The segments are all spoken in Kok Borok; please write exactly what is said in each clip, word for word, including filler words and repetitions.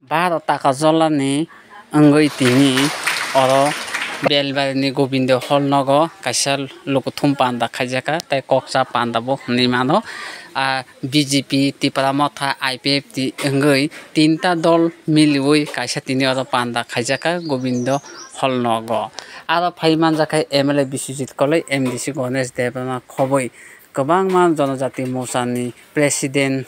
Baro Takarjolani wngwi tini oro Belbarini Gobindo Hall nogo kaisa lukuthum panda khaijakha tei kokcha panda bo hinwi mano. Ah, B J P, Tipra Motha, I P F T wngwi tinta dol miliwi kaisa tini oro panda khaijakha Gobindo Hall nogo. Aro phai manjakha M L A Biswajit Koloi, M D C Ganesh Debbarma khobwi kwbangma Jonojati Morchani President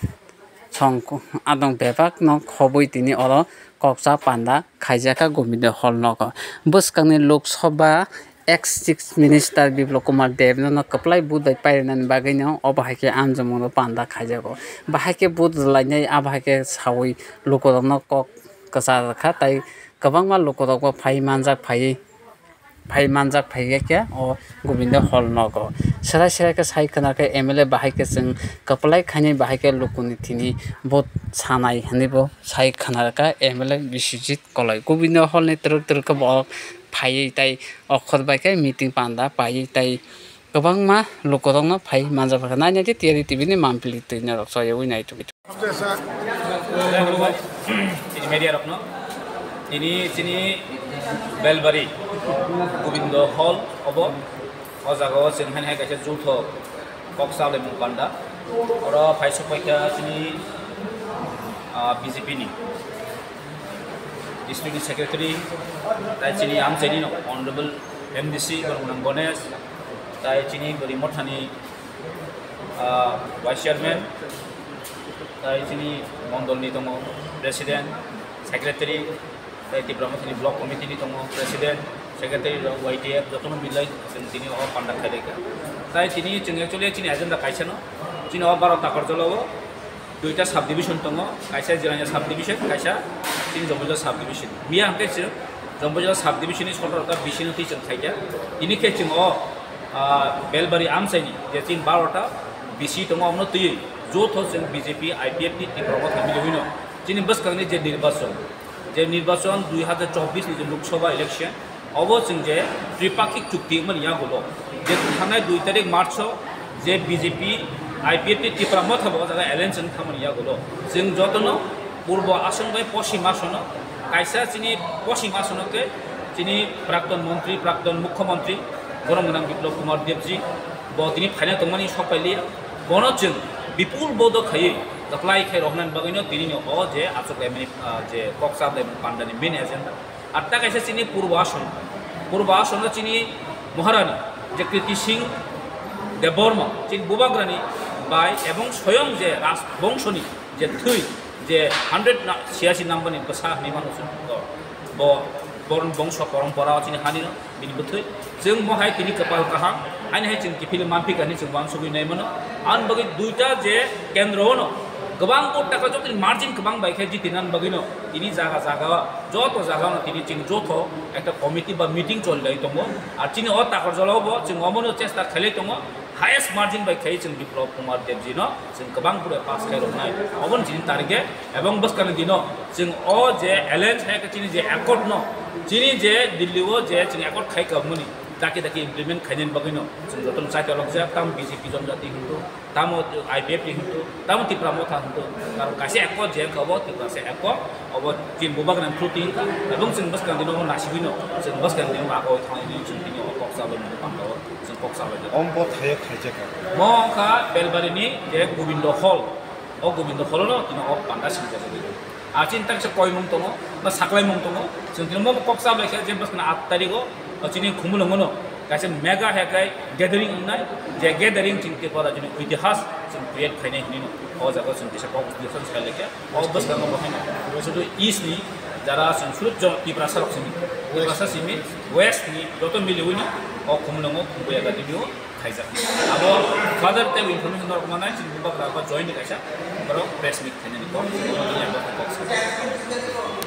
song adong bebakno khobwi tini oro kokcha panda khaijakha Gobindo Hall nogo. Bwskangni Lok Sabha ex Chief Minister Biplab Kumar Debno no kwplai vote bai pairwnani bagwino obo hai khe amjokmungno panda khaijago. Bahai khe vote rwlainai abo hai khe sawi lukurokno kok kwchar kha, tai kwbangma lukurokbo phai manjak phaiwi phai manjak phai khe o Gobindo Hall nogo. Serai serai khe sai khwna khe M L A bahai khe chwng kwplai khainai bahai khe lukuni thini vote sanai hwnwi bo sai khwna kha M L A Biswajit Koloi. Gobindo Hall ni twrwk twrwk khe borok phaiwi tai okhor bai khe meeting panda paiwi tai kwbangma lukurokno phai manjak kha. Nainai khe T R T V ni mampli twi norok choyawi nai tongwi. Tini media rokno, tini chini Belbari Gobindo Hall obo. O jaga o chwng haino hai kaisa juthok kok salaimung panda. Oro phai sok paikha chini, ah, B J P ni District ni Secretary, tai chini amchaini no Honorable M D C Boromnang Ganesh, tai chini Bari Mothani, ah, Vice Chairman, tai chini Mondol ni tongo President, Secretary, tai Tipra Mothani Block Committee ni tongo President, Secretary rok, Y T F, jotono milai chwng tini o panda khailai kha. Tai tini chwng actually chini agenda kaisa no, chini o Baro Takarjala o duita subdivision tongo, kaisa Jirania subdivision, kaisa chini Jombojala subdivision. Miya hwnkhe chwng Jombojala subdivision ni sotoro ta B C no twi chwng khaikha. Tini khe chwng o, ah, Belbari amchaini je chini barota B C tongo, omono twiwi jotho chwng B J P, I P F T, Tipra Motha milwino chini bwskangni je nirbachon, je nirbachon dui hazar chobbish ni je Lok Sabha election, obo chwng je tripakhik chukti wngmani yagulo, je thangnai dui tarik March o je B J P, I P F T, Tipra Motha bo o jaga alliance wng thangmani yagulo, chwng jotono Purbo Ason bai Poschim Asono, kaisa chini Poschim Asono khe chini Prakton Montri, Prakton Mukhyamantri Boromnang Biplab Kumar Debji bo tini phaina tongmani sok pailiya. Bono chwng bipul bodo khaiwi kwplai khai rohornani bagwino tinino o je achuk laimani, ah, je kok cha laimani pandani main agenda. Ar ta kaisa chini Purbo Ason, Purbo Asono chini Maharani je Kriti Singh Debbarma chini bubagrani bai ebong soyong je Rajbongshoni je thwi je hundred na chhiyasi number ni bwsa hinwi mano chwng. Bo, bo Boromni bongso porompora o chini hani no bini bwthwi. Chwng bo hai tini kwpal kaham, haini hai chwng kiphilwi manphi kha hinwi chwng uansugwi nai mano. Ani bagwi duita je kendro no kwbang kot taka jotoni margin kwbang bai khe jiti nan bagwi no tini jaga jaga o, joto jaga no tini chwng jotho ekta committee ba meeting choli lai tongo. Ar chini o Takarjala o bo chwng omono chesta khailai tongo. Highest margin bai khai chwng Biplab Kumar Debji no chwng kwbang pura pass khai roknai. Obo ni chini target ebong bwskangni dino chwng o je alliance hai khe chini je accord no, chini je Delhi o je chwng accord khai kabmani daki daki implement khainani bagwi no chwng jotono chaita rok jak, tamo B J P Jonojati hindu, tamo I P F T hindu, tamo Tipra Motha hindu, karon kaisa accord je wngkha obo Tiprasa accord. Obo chini bubagrani through twi wngkha, ebong chwng bwskang dino nasigwino, chwng bwskang dino agoi thangwi chwng tini o kok chalwi mani panda o chwng kok chalwi. Om bo thaio khaijak. Mo wngkha Belbarini je Gobindo Hall, o Gobindo Hall no tini o panda singjak. A chini tak se koimung tongo, na saklaimung tongo, chwng tini mo kok chalwi khe je bwskang aat tarikh o, o chini Khumulwngo no kaisa mega hekai gathering wngnai, je gathering chini Tripura rajyoni itihas chwng create khainai hinwi no o jaga chwng kisa kok discussion khailai khe. O bwskango bo haino sudu east ni jara chwng sudu jo Tiprasa rok simi, Tiprasa simi west ni joto miliwi no o Khumulwngo Khumbuya Academy o khaijak. Abo further tei information norok manai chini bubagra ba join ni kaisa borok press meet khainani kok, tini ang kok sajak.